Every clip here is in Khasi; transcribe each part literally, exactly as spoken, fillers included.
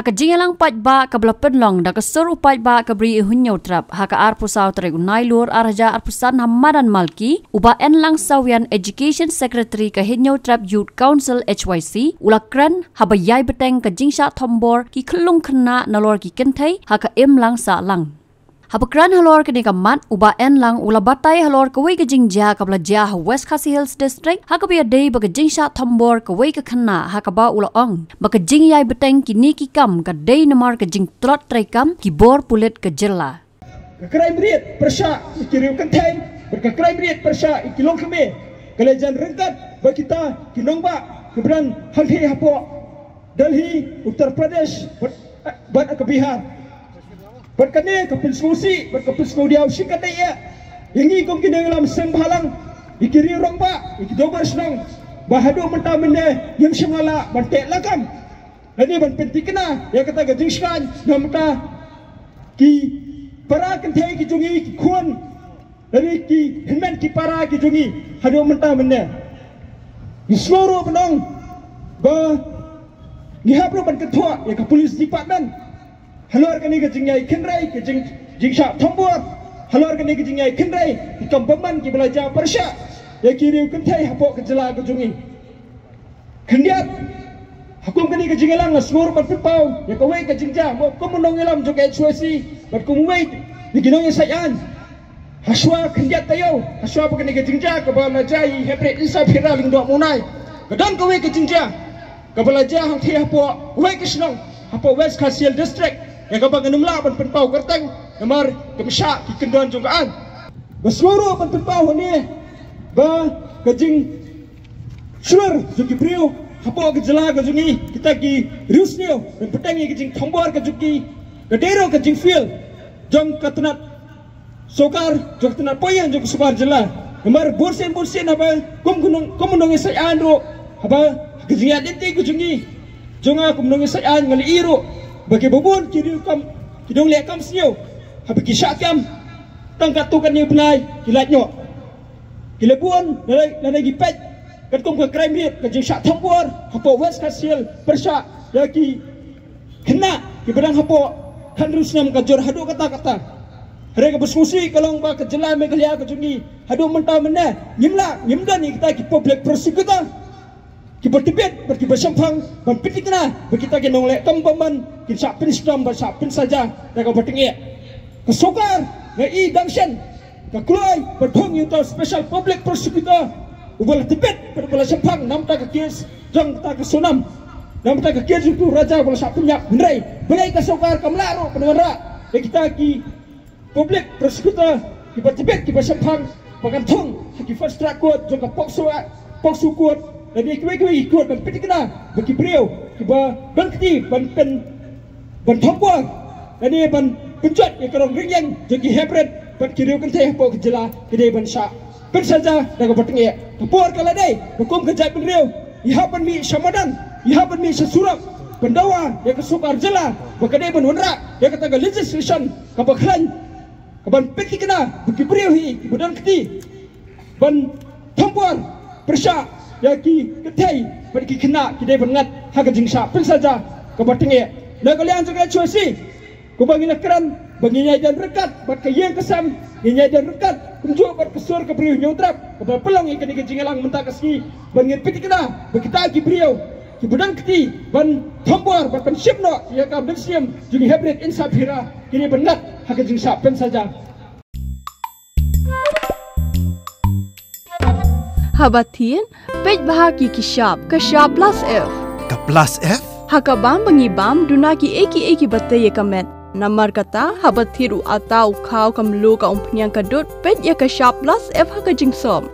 Ha ka jingïalang paidbah kaba la pynlong da ka sur u paidbah ka Bri i Hynñiewtrep ha ka arphew saw tarik u Nailur ar hajar arphew san ha madan Malki, u Bah Enlang Sawian, Education Secretary ka Hynñiewtrep Youth Council, H Y C, u la kren haba ïai bteng ka jingshah thombor ki khyllung khynnah nalor ki kynthei ha ka imlang sahlang. Haba kren halor kane ka mat, u Bah Enlang u la batai halor kawei ka jingjia kaba la jia ha West Khasi Hills District, ha kaba ïadei bad ka jingshah thombor kawei ka khynnah, ha kaba u la ong ba ka jingïai bteng kine ki kam ka dei namar ka jingtlot treikam ki bor pulit ka jylla. Ka crime rate pyrshah ïa ki riew kynthei bad ka crime rate pyrshah ïa ki longkmie ka la jan ryngkat bad kita ki nongbah kiba don hangtei hapoh Delhi, Uttar Pradesh bad, bad ka Bihar. Bad kane ka pynsngewsih bad ka pynsngewdiaw shikatdei ïa ngi kum ki nongïalam seng bhalang, ïa ki riew rangbah, ïa ki dorbar shnong, ba haduh mynta mynne ngim shym la lah ban teh lakam lane ban pynthikna ïa kata ka jingshngaiñ na bynta ki para kynthei ki jong ngi, ki khun lane ki hynmen ki para ki jong ngi haduh mynta mynne. Ngi sngew ruh ban ong ba ngi hap ruh ban kynthoh ïa ka police department halor kane ka jingïai khynrei, ka jing, jingshah thombor halor kane ka jingïai khynrei ki kam bymman kiba la jia pyrshah ïa ki riew kynthei hapoh ka jylla ka jong ngi. Khyndiat, ha kum kane ka jingïalang nga sngew ruh ban pynpaw ïa kawei ka jingjia, mo kum u nongïalam jong ka H Y C bad kum uwei na ki nongïasaid aiñ. Hashwa khyndiat taïew, hashwa ba kane ka jingjia kaba la jia i Heprit Insa Phira Lyngdoh Mawnai, ka don kawei ka jingjia kaba la jia hangtei hapoh kawei ka shnong hapoh West Khasi Hills District, ïa kaba ngan ym lah ban pynpaw kyrteng namar kam shah ki kyndon jong ka aiñ. Ba sngew ruh ban pynpaw hangne ba ka jingshlur jong ki briew hapoh ka jylla ka jong ngi, kita ki riewsniew, ban bteng ïa ka jingthombor ka jong ki, ka dei ruh ka jingfail jong ka tnat sorkar, jong ka tnat pohiing jong ka sorkar jylla. Namar bunsien bunsien haba kum u nong, kum u nongïasaid aiñ ruh, haba ka jingïaid lynti ka jong ngi, jong nga kum u nongïasaid aiñ, nga la ïohi ruh ba kiba bun ki riew kam, ki nongleh kam sniew, haba ki shah kem tang katto katne u bnai ki lait noh. Ki la bun lane, lane ki peit katkum ka crime rate, ka jingshah thombor hapoh West Khasi Hills pyrshah ïa ki khynnah kiba dang hapoh khathynriew snem ka jur haduh katta katta. Hynrei kaba sngewsih ka long ba ka jylla Meghalaya ka jong ngi haduh mynta mynne ngim lah, ngim don ïa kita ki public prosecutor kiba tbit bad kiba shemphang ban pynthikna ba kita ki nongleh kam bymman kin shah pynshitom bad shah pynsaja da kaba tyngeh. Ka sorkar nga i dang shen ka kloi ban thung ïa uta u special public prosecutor uba la tbit bad uba la shemphang na bynta ka case jong kata ka Sonam, na bynta ka case jong utu u Raja uba la shah pynïap. Hynrei balei ka sorkar kam lah ruh ban wanrah ïa kita ki public prosecutor kiba tbit kiba shemphang ba kan thung ha ki fast track court jong ka POCSO Act, POCSO Court lane kiwei kiwei ki court ban pynthikna ba ki briew kiba don kti ban pyn, ban thombor lane ban pynjot ïa ka rong ring ïeng jong ki heprit bad ki riew kynthei hapoh ka jylla ki dei ban shah pynsaja da kaba tyngeh. Ka por ka la dei ba kum ka jaitbynriew ngi hap ban mih sha madan, ngi hap ban mih sha surok ban dawa ïa ka sorkar jylla ba ka dei ban wanrah ïa kata ka legislation kaba khlaiñ, kaban pynthikna ba ki briew hi kiba don kti ban thombor pyrshah ïa ki kynthei bad ki khynnah ki dei ban ngat ha ka jingshah pynsaja kaba tyngeh. Na ka liang jong ka H Y C, kumba ngi la kren ba ngin ïai don ryngkat bad ka ïing ka sem, ngin ïai don ryngkat kumjuh bad ka sur ka Bri Hynñiewtrep kaba pynlong ïa kane ka jingïalang mynta ka sngi, ban ngin pynthikna ba kita ki briew kiba don kti ban thombor bad ban shim noh ïa ka mynsiem jong i Heprit Insa Phira ki dei ban ngat ha ka jingshah pynsaja. Haba thied, peit bha ki ki shap, ka shap plus F. Ka plus F? Ha ka bam ba ngi bam, duna kiei kiei kiba tei ïa ka met. Namar kata, haba thied u atta, u khaw, ka mluh, ka umphniang, ka dud, peit ïa ka shap plus F ha ka jingsop.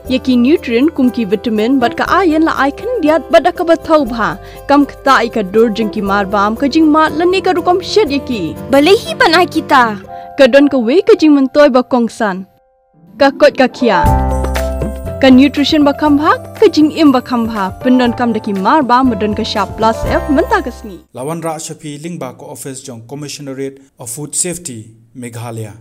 Ïa ki nutrient kum ki vitamin bad ka iron la ai khyndiat bad da kaba thaw bha. Kam ktah ïa ka dur jong ki marbam, ka jingmad lane ka rukom shet ïa ki. Balei hi ban ai kita? Ka don kawei ka jingmyntoi ba kongsan. Ka koit ka khiah. Ka nutrition ba kham bha, ka jingim ba kham bha. Pyndonkam da ki marbam ba don ka shap plus F mynta ka sngi. La wanrah sha phi lyngba ka office jong Commissionerate of Food Safety, Meghalaya.